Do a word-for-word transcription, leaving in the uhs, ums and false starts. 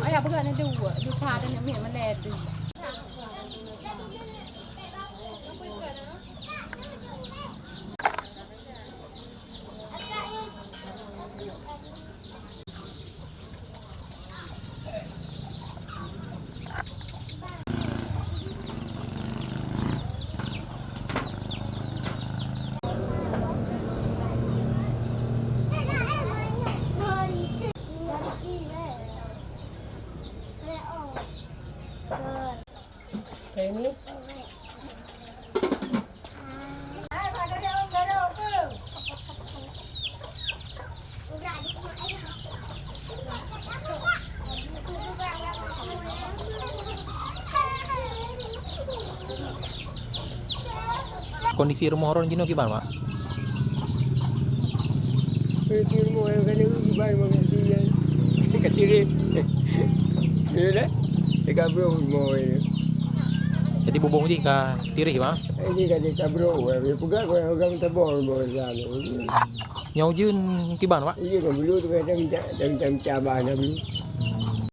Ayah peugah ni dua, dua pha dan ni mie melet tu. Kondisi rumoh droen jinoe kiban, Mak? Kondisi rumoh nyang keuneuk kiban, Mak, kondisi nyan. Ka sirip. Iya dah. Teuka brok rumoh nyan. Jadi bubông jih ka tireh, Mak? Ini ka teuka brok, ya, peugah, orang, orang tabor, bor, ya. Nyoe ujeuen kiban, Mak? Ujeuen ka bulu tu, kadang minta, minta, minta abah na bulu.